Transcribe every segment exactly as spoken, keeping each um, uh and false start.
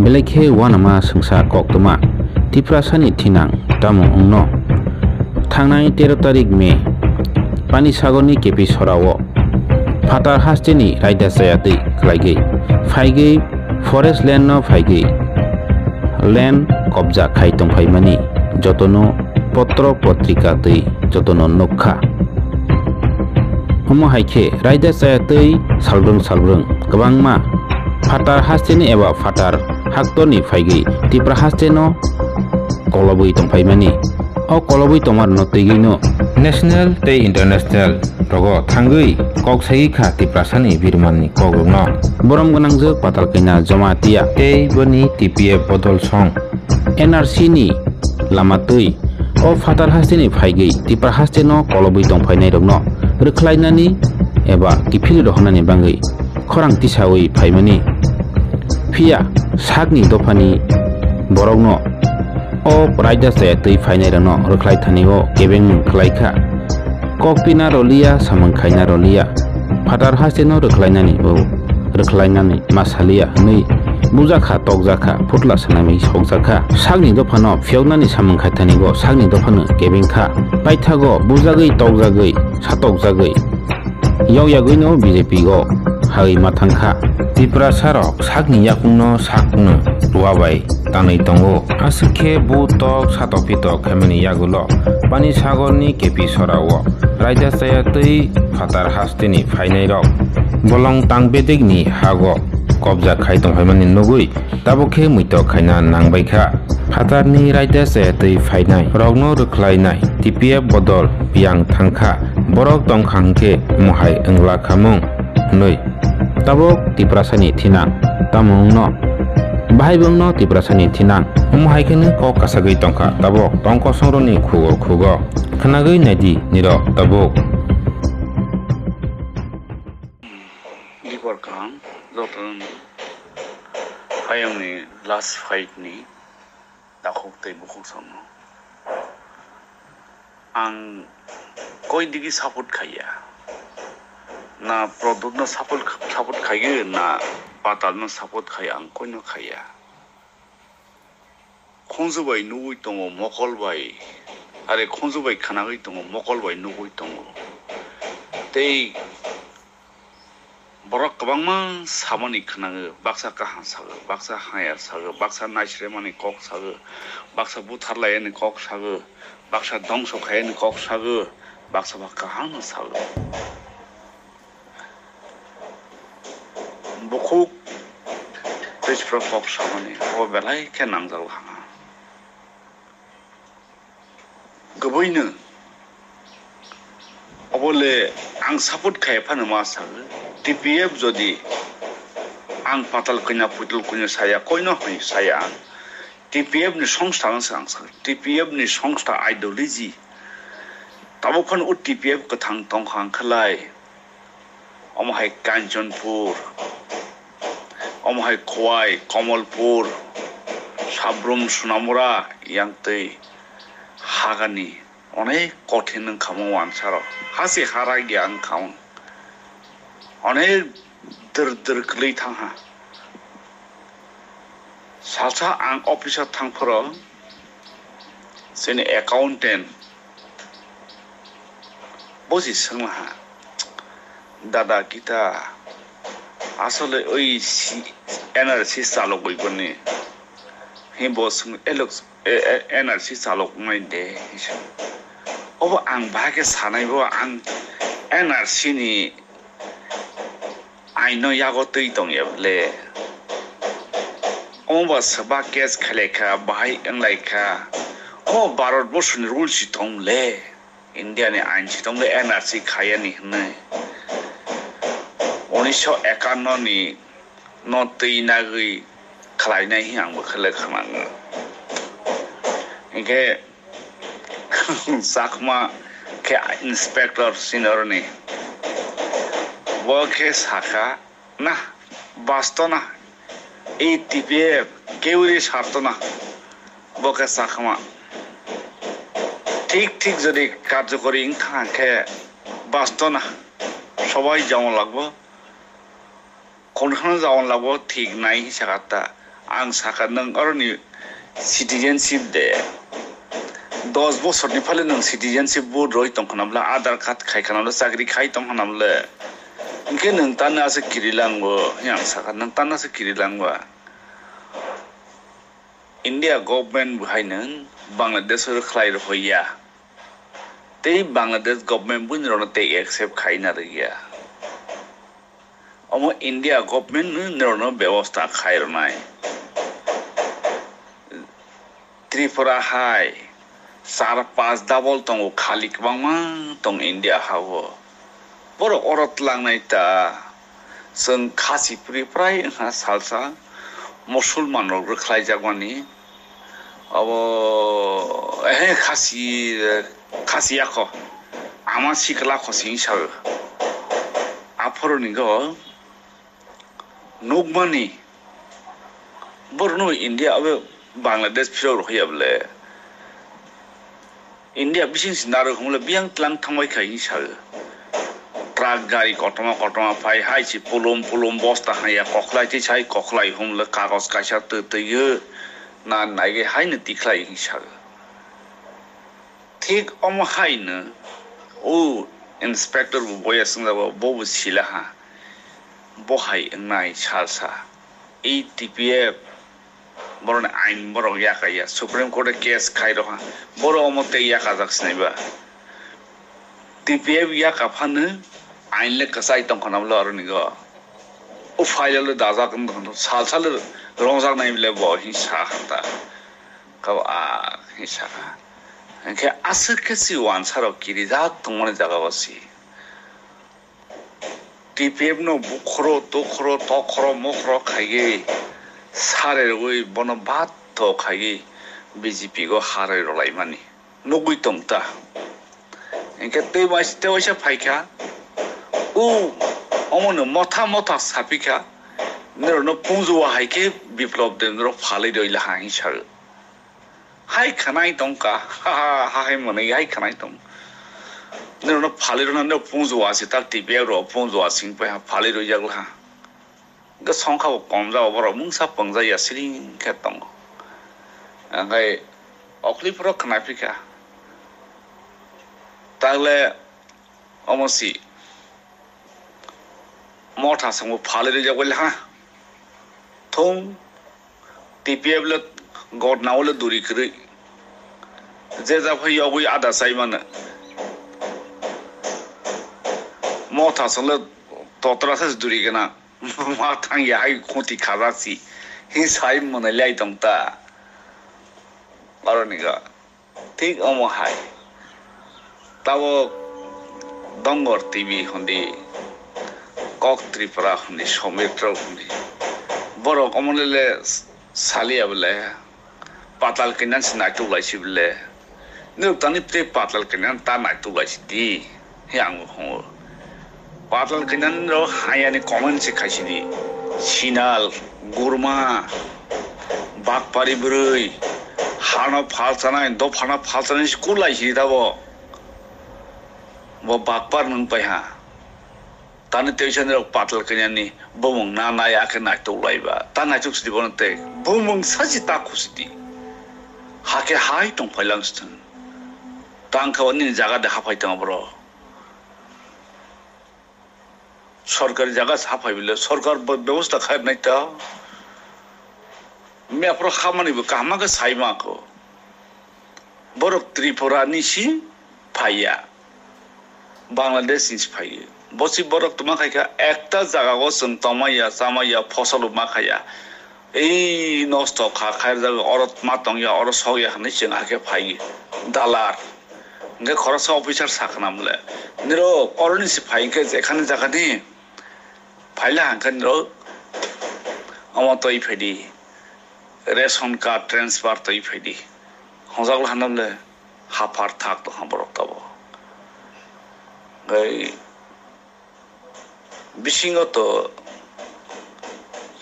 Belai khe uanama swngsa koktwma Tiprasani thinang tamo wngno? Thangnai tero tarik May Panisagorni K P Sorao phatar hasteni raida chayatwi kwlaigwi phaigwi forest land no phaigwi land kobja khai tongphaimani jotono potro potrika twi jotono nukha. Omo hai khe raida chayatwi salbrwng salbrwng kwbangma phatar hasteni eba phatar haktorni phaigwi Tipra hasteno kolobwi tongphaimani. O kolobwi tongmarokno twigwino national tei international rogo thangwi kok sawi kha Tiprasani birmani kokrokno. Borom gwnangjwk Patal Kanya Jamatia tei boni T P F bodol song N R C ni lama twi o phatar hasteni phaigwi Tipra hasteno kolobwi tongphainairokno rwkhlainani eba kiphilwi rohornani bangwi khorang tisawi phaimani. Phiya sakni dophani borokno o raida chaya twi phainairokno rwkhlai thani o kebengmung khlai kha. Kok pina rwliya, samung khaina rwliya, phatar hasteno rwkhlainani bo rwkhlainani ma saliya hwnwi bujakha, tokjakha, phutla swnamwi sokjakha. Sakni dophano phiyoknani samung khai thani o sakni dophano kebeng kha. Paithago bujagwi, tokjagwi, satokjagwi, yokyakwino B J P o hagwi ma thang kha. Tiprasa rok sakni yakungno sakno rua bai tanwi tongo. Aswk khe bu tok satok pitok khaimani yagulo Panisagorni K P Sorao raida chaya twi phatar hasteni phainairok bolong tang bedekni hago kobja khai tongphaimani nugwi tabuk khe muitok khaina nangbai kha. Phatarni raida chaya twi phainai rokno rwkhlainai T P F bodol biyang thang kha, borok tong kha hwnkhe mohai wngla khamung hwnwi tabuk Tiprasani thinang tamo wngno? Bahai bwngno Tiprasani thinang omo hai kheno kok kasagwi tongkha tabuk tongkosongrokni khugo khugo. Khwnagwi naidi nirok tabuk. Gibor kaham joto hayungni last fight ni takhuk tei bukhuk samno. Ang koi digi support khaiya. Na Pradyot no support, support khaiyo, na Patal no support khaiyo, ang koi no khaiya. Khonju bai nugwi tongo, mokol bai, are khonju bai khwnagwi tongo, mokol bai nugwi tongo. Tei borok kwbangma samani khwnango, baksa kaham sago, baksa haya sago, baksa naisremani kok sago, baksa butharlaiyani kok sago, baksa dongso khaiyani kok sago, baksa ba kaham sago. Bukhuk tei chwpra kok samani o belai khe nangjak lama. Kwbwino obole ang support khai phano ma sago, T P F jodi ang patal kanya putul kanya saya koino hai saya ang. T P F ni songstha no se ang sago, T P F ni songstha ideology tabuk phano o T P F kwthang tongkha ang khlai. Omo hai Kanchanpur, omo hai Khowai, Kamalpur, Sabrum, Sonamura, yang tei hagani onek kothin wngkha mo wansarok. Hasi hara gya wngkha mo. Onek dwr dwr kwlwi thangha. Salsa ang office o thangphuru chini accountant bo si swnglaha, "Dada, kita asole oi si N R C chalogwi boni?" Hi bo swng, "Elok, e, e, N R C chaloknai de," hi swng. Obo ang bahai khe sanai bo, ang N R C ni aino yago twi tongya ble. Omo ba swba case khailai kha, bahai wnglai kha. Omo Bharat borsoni rule si tong le, India ni ain si tong le, N R C khayani hwnwi. Unisho ekanno ni no twi nagwi khlainai hi ang bo khe le khwnango. Hinkhe Chakma khe inspector senior ni. Bo khe sakha, "Na, basto na, ei T P F keuri sarto na." Bo khe Chakma. Thik thik jodi karjokori wngkha khe basto na, sobai jamo lagbo. Khonthano jawan labo thik nai hinwi sakha ta. Ang sakha nwng oroni citizenship de. Dos bosorni phale nwng citizenship vote roi tongkha namle, Aadhaar card khaikha namle, chakri khai tongkha namle. Hinkhe nwng tano aswk kirilango, hinwi ang sakha, nwng tano aswk kirilango. India government bo hai nwng Bangladesh o khlai rohorya. Tei Bangladesh government bo nirokno tei accept khaina rwya. Omo India government no nirokno bebosta khai rwnai. Tripura hai char pas double tongo, khali kwbangma tong India ha o. Borok oro tlangnai ta. Chwng khasi puri prai wngkha salsa Musulman rok rwkhlai jakmani. Abo, ehe, khasi, khasi yakho. Ama sikla kho sing sa. Aphoro ni go nukmani. Borno India abe Bangladesh phirok rok ya bole. India bising si narwk hwnle biyang tlang thangbai kha hinwi sa. Truck gari kotorma kotorma phai hai si pulum pulum bosta haya kokhlai tei sai kokhlai hwnle kagoj kaisa twi twi o na naige haino tikhlai hinwi sa. Thik omo haino o inspector bo boya swngjago, bo bo sila ha. Bo hai wngnai salsa. E T P F borokni ain borok yakaya, Supreme Court o case khai rokha, borok omo tei yakajak sinaiba. T P F yaka phano ain le kwchai tongkha nabwle oroni go. O file le dajak wng tongkha, sal sal le rongjak nai bwle bo hin sa kha ta. Kabo a hin sa kha. Hinkhe aswk khe si wansa rok kirijak tongmani jaga o si. T P F no bukhoro, tukhoro, tokhoro, mokhoro khaiwi sare rwui bono battho khaiwi B J P go harwi rwlaimani nugui tong ta. Hinkhe tei wais-, tei waisa phaikha, o omono motha motha sapikha, norokno pungjua hai khe Biplop de norok phalwi rwila ha hinwi sa. Hai khwnai tongkha, ha, ha, ha, hai mwnwi hai khwnai tong. Nirokno phalwi rwna, nirok pungjua se tak T P F rok pungjua sing pai ha, phalwi rwjak la ha. Hwnkhe songkha bo komjak, borok mungsa pwngjak ya siring khe tongo. Hwnkhe okli phoro khwnaphikha. Takle Omo si motha songbo phalwi rijak bai le ha. Thung T P F le godna o le duri kwrwi. Je ja phai yogwi ada sai mano. Motha song le totra se duri gana. Ma thang ya hai khuti khajak si. Hi sai mwnwi lai tong ta. Aro ni ga. Thik omo hai. Tabok Dongor T V hwndi, Kok Tripura hwndi, Somir Trok hwndi. Borok omo le le saliya bole, patal kainan se naituk lai si bole. Nirok tani tei patal kainan ta naituk lai si di. He ang bo hwngo. Patal kainan rok hayani comment se khai sidi. Sinal, Gurma, Bakpari bwrwi, hano phalchanai, dophano phalchanai se kulai sidi tabo. Bo Bakpar nwng pai ha. Tani teisa nirok patal kainani bumung na nai akhe naituk laiba. Ta naituk sidi bono tei. Bumung sachi ta khusidi. Hakhe hai tong phailang sithwng. Tang khe o nini jaga de haphai tongo bro. Sorkari jaga se haphai bile, sorkar bo-, bebosta khai nai ta. Mia phoro hamani bo kaham khe sai ma kho. Borok Tripura ni si phaiya. Bangladesh ni si phaiya. Bosi borok tuma khai kha ekta jaga o chwng tongmaya, chamaya, phosol ma khaya. Ei nosto kha khairjak, oro ma tongya, oro sokya hwnwi chwng hakhe phai dalar. Hwnkhe khoroksa officer sakhnam le, "Nirok oroni se phai khe jekhani jakhani phaila hwnkhe nirok omo twi phaidi, ration card transfer twi phaidi." Hwnjak le hanam le haphar thak tongkha borok tabo. Hwnkhe bisingo to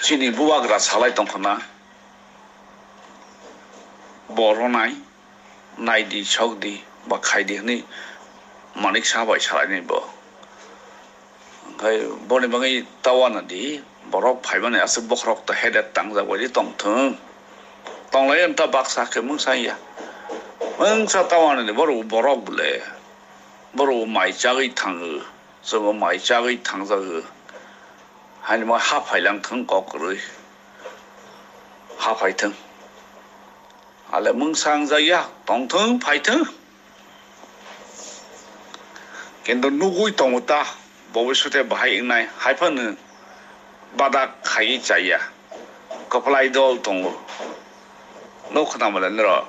chini bubagra salai tongkhana, bo ronai, naidi, sokdi, ba khaidi hwnwi Manik Saha bai salainai bo. Hwnkhe boni bagwi ta uanadi, Borok phaimani aswk bokhorok to hedet tangjak bai tongthwng. Tonglai wng ta baksa khe mungsa ya. Mungsa tawani ni borok borok bole. Borok mai chagwi thango. Chwngbo mai chagwi thangjago. Haini ma ha phailang thwng kok kwrwi. Ha phaithwng. Ale mungsa wngjakya, tongthwng, phaithwng. Kintu nugwi tongo ta, bobiswte bahai wngnai, haiphano badak khaiwi chaya. Kwplai dol tongo. Nuk khna male niro.